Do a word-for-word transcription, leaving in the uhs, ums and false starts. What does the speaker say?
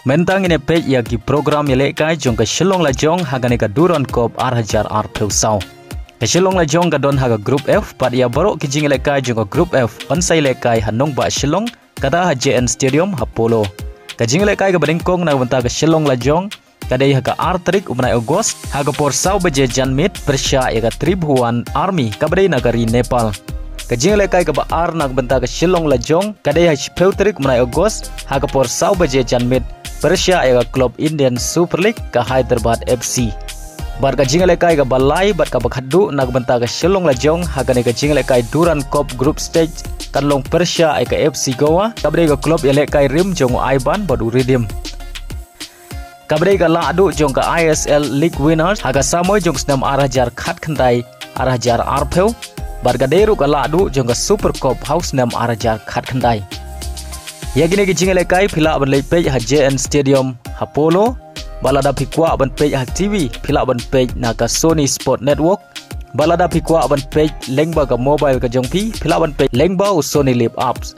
Mynta ngin ïa peit ïa ki program ïalehkai jong ka Shillong Lajong ha kane ka Durand Cup ar hajar arphew saw. Ka Shillong Lajong ka don ha ka Group F, bad ïa baroh ki jingïalehkai jong ka Group F yn sa ïalehkai ha nongbah Shillong, kata ha J N Stadium ha Polo. Ka jingïalehkai kaba nyngkong na ka bynta ka Shillong Lajong ka dei ha ka ar tarik u bnai August, ha ka por saw baje janmiet, pyrshah ïa ka Tribhuvan Army kaba dei na ka ri Nepal. Ka jingïalehkai kaba ar na ka bynta ka Shillong Lajong ka dei ha shiphew tarik u bnai August, ha ka por saw baje janmiet, pyrshah ïa ka club Indian Super League, ka Hyderabad F C. Bad ka jingïalehkai kaba lai bad kaba khatduh na ka bynta ka Shillong Lajong ha kane ka jingïalehkai Durand Cup Group Stage kan long pyrshah ïa ka F C Goa, kaba dei ka club ïalehkai rim jong u Ivan bad u Ridim. Kaba dei ka lahduh jong ka I S L League Winners ha ka samoi jong snem ar hajar khatkhyndai, ar hajar arphew, bad ka dei ruh ka lahduh jong ka Super Cup ha u snem ar hajar khatkhyndai. Ïa kine ki jingïalehkai phi lah ban leit peit ha J N Stadium ha Polo, bad lada phi kwah ban peit ha T V, phi lah ban peit na ka Sony Sport Network, bad lada phi kwah ban peit lyngba ka mobile ka jong phi, phi lah ban peit lyngba u Sony Live Apps.